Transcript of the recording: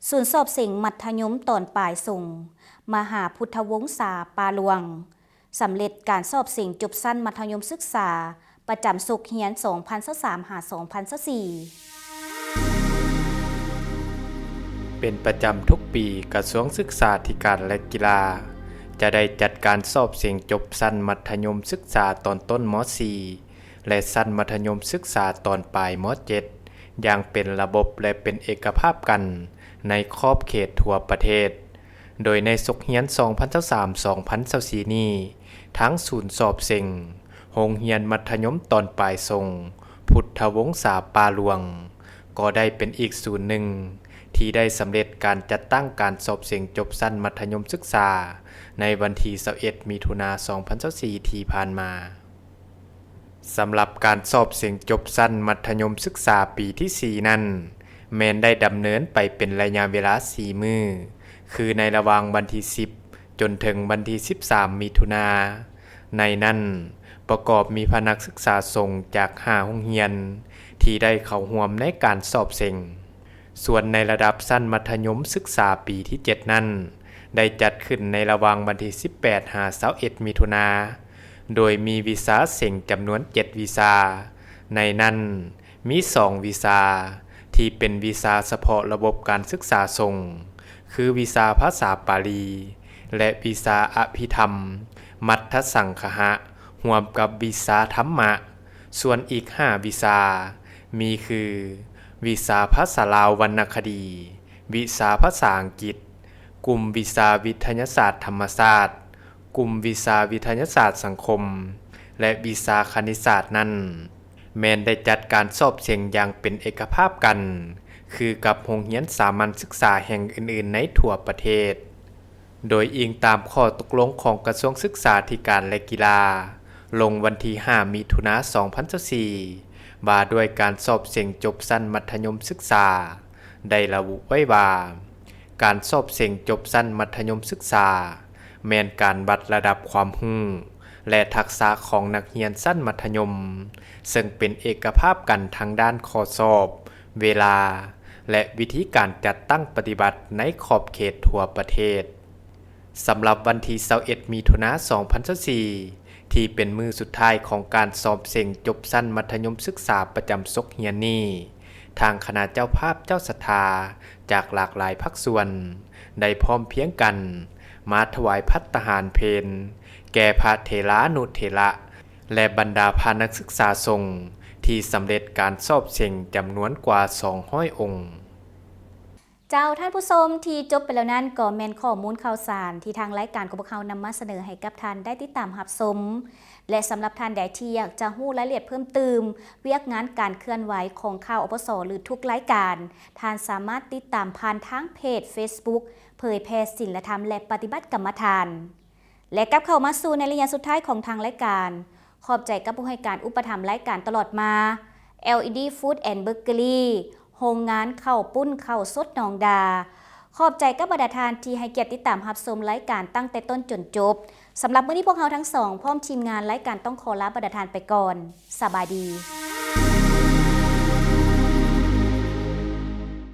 ສູນສອບເສັງມັດທະຍົມຕອນປາຍຊົງ ມະຫາພຸດທະວົງສາປ່າຫຼວງ ສຳເລັດການສອບເສັງຈົບຊັ້ນມັດທະຍົມສຶກສາ ປະຈຳສົກຮຽນ ສອງພັນຊາວສາມ ຫາ ສອງພັນຊາວສີ່. ເປັນປະຈຳທຸກປີ, ກະຊວງສຶກສາທິການ ແລະ ກິລາ ຈະໄດ້ຈັດການສອບເສັງຈົບຊັ້ນມັດທະຍົມສຶກສາຕອນຕົ້ນ ມໍສີ່ ແລະ ຊັ້ນມັດທະຍົມສຶກສາຕອນປາຍ ມໍເຈັດ ຢ່າງເປັນລະບົບ ແລະ ເປັນເອກະພາບກັນໃນຂອບເຂດທົ່ວປະເທດ. ໂດຍໃນສົກຮຽນ ສອງພັນຊາວສາມ ສອງພັນຊາວສີ່ນີ້, ທາງສູນສອບເສັງໂຮງຮຽນມັດທະຍົມຕອນປາຍຊົງ ພຸດທະວົງສາປ່າຫຼວງ ກໍໄດ້ເປັນອີກສູນໜຶ່ງ ທີ່ໄດ້ສຳເລັດການຈັດຕັ້ງການສອບເສັງຈົບຊັ້ນມັດທະຍົມສຶກສາ ໃນວັນທີ ຊາວເອັດ ມິຖຸນາ ສອງພັນຊາວສີ່ ທີ່ຜ່ານມາ. ສຳລັບການສອບເສັງຈົບຊັ້ນມັດທະຍົມສຶກສາປີທີສີ່ນັ້ນ, ແມ່ນໄດ້ດຳເນີນໄປເປັນໄລຍະເວລາສີ່ມື້, ຄືໃນລະຫວ່າງວັນທີ ສິບ ຈົນເຖິງວັນທີ ສິບສາມ ມິຖຸນາ. ໃນນັ້ນປະກອບມີພະນັກສຶກສາສົງຈາກຫ້າໂຮງຮຽນ ທີ່ໄດ້ເຂົ້າຮ່ວມໃນການສອບເສັງ. ສ່ວນໃນລະດັບຊັ້ນມັດທະຍົມສຶກສາປີທີເຈັດນັ້ນ, ໄດ້ຈັດຂຶ້ນໃນລະຫວ່າງວັນທີ ສິບແປດ ຫາ ຊາວເອັດ ມິຖຸນາ, ໂດຍມີວິຊາເສັງຈຳນວນເຈັດວິຊາ. ໃນນັ້ນມີສອງວິຊາ ທີ່ເປັນວິຊາສະເພາະລະບົບການສຶກສາສົງ, ຄືວິຊາພາສາປາລີ ແລະ ວິຊາອະພິທຳ, ມັດທະສັງຄະຫະ, ຮ່ວມກັບວິຊາທຳມະ. ສ່ວນອີກຫ້າວິຊາ ມີຄື ວິຊາພາສາລາວວັນນະຄະດີ, ວິຊາພາສາອັງກິດ, ກຸ່ມວິຊາວິທະຍາສາດທຳມະຊາດ, ກຸ່ມວິຊາວິທະຍາສາດສັງຄົມ ແລະ ວິຊາຄະນິດສາດນັ້ນ, ແມ່ນໄດ້ຈັດການສອບເສັງຢ່າງເປັນເອກະພາບກັນ ຄືກັບໂຮງຮຽນສາມັນສຶກສາແຫ່ງອື່ນໆໃນທົ່ວປະເທດ. ໂດຍອີງຕາມຂໍ້ຕົກລົງຂອງກະຊວງສຶກສາທິການ ແລະ ກິລາ ລົງວັນທີ ຫ້າ ມິຖຸນາ ສອງພັນຊາວສີ່ ວ່າດ້ວຍການສອບເສັງຈົບຊັ້ນມັດທະຍົມສຶກສາ ໄດ້ລະບຸໄວ້ວ່າ, ການສອບເສັງຈົບຊັ້ນມັດທະຍົມສຶກສາ ແມ່ນການວັດລະດັບຄວາມຮູ້ ແລະ ທັກສະຂອງນັກຮຽນຊັ້ນມັດທະຍົມ, ເຊິ່ງເປັນເອກະພາບກັນທາງດ້ານຂໍ້ສອບ, ເວລາ ແລະ ວິທີການຈັດຕັ້ງປະຕິບັດໃນຂອບເຂດທົ່ວປະເທດ. ສຳລັບວັນທີ ຊາວເອັດ ມິຖຸນາ ສອງພັນຊາວສີ່ ທີ່ເປັນມື້ສຸດທ້າຍຂອງການສອບເສັງຈົບຊັ້ນມັດທະຍົມສຶກສາປະຈຳສົກຮຽນນີ້, ທາງຄະນະເຈົ້າພາບເຈົ້າສັດທາຈາກຫຼາກຫຼາຍພາກສ່ວນ ໄດ້ພ້ອມພຽງກັນມາຖວາຍພັດຕາຫານເພນແກ່ພະເຖລານຸເຖລະ ແລະ ບັນດາພະນັກສຶກສາສົງທີ່ສຳເລັດການສອບເສັງຈຳນວນກວ່າ ສອງຮ້ອຍ ອົງ. ເຈົ້າ, ທ່ານຜູ້ຊົມ, ທີ່ຈົບໄປແລ້ວນັ້ນກໍແມ່ນຂໍ້ມູນຂ່າວສານທີ່ທາງລາຍການຂອງພວກເຮົານຳມາສະເໜີໃຫ້ກັບທ່ານໄດ້ຕິດຕາມຮັບຊົມ ແລະ ສຳລັບທ່ານໃດທີ່ຢາກຈະຮູ້ລາຍລະອຽດເພີ່ມຕື່ມ ວຽກງານການເຄື່ອນໄຫວຂອງຂ່າວ ອປສ ຫຼື ທຸກລາຍການ, ທ່ານສາມາດຕິດຕາມຜ່ານທາງເພຈ Facebook ເຜີຍແຜ່ສິນລະທຳ ແລະ ປະຕິບັດກຳມະຖານ. ແລະ ກັບເຂົ້າມາສູ່ໃນໄລຍະສຸດທ້າຍຂອງທາງລາຍການ, ຂອບໃຈກັບຜູ້ໃຫ້ການອຸປະຖຳລາຍການຕະຫຼອດມາ, ແອລອີດີ Food and Bakery, ໂຮງງານເຂົ້າປຸ້ນເຂົ້າສົດໜອງດາ. ຂອບໃຈກັບບັນດາທ່ານທີ່ໃຫ້ກຽດຕິດຕາມຮັບຊົມລາຍການຕັ້ງແຕ່ຕົ້ນຈົນຈົບ. ສຳລັບມື້ນີ້ພວກເຮົາທັງສອງ ພ້ອມທີມງານລາຍການຕ້ອງຂໍລາບັນດາທ່ານໄປກ່ອນ. ສະບາຍດີ.